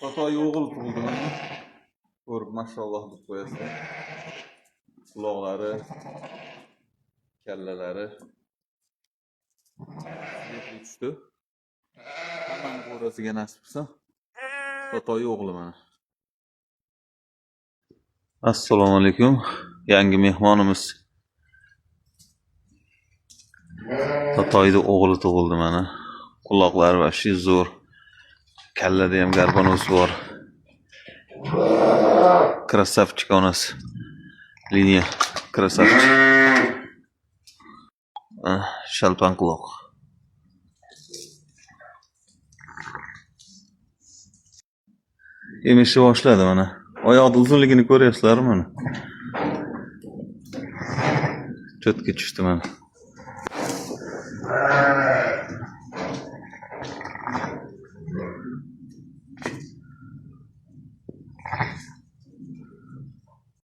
Totoy o'g'il tug'ildi mana. Ko'rib mashalloh deb qo'yasizlar. Quloqlari, kallalari svetli tushdi. Hammani qo'rasiga nasib qilsin. Totoy o'g'li mana. Assalomu alaykum. Yangi mehmonimiz. Totoyni o'g'li tug'ildi mana. Quloqlari вообще zo'r. Kallada ham garbanos bor. Красавчик у нас. Liniya. Красавчик. Ah, shalpan quloq. Emishni boshladi mana. Oyoqni uzunligini ko'ryapsizlarmi mana? Cho'tga tushdi mana.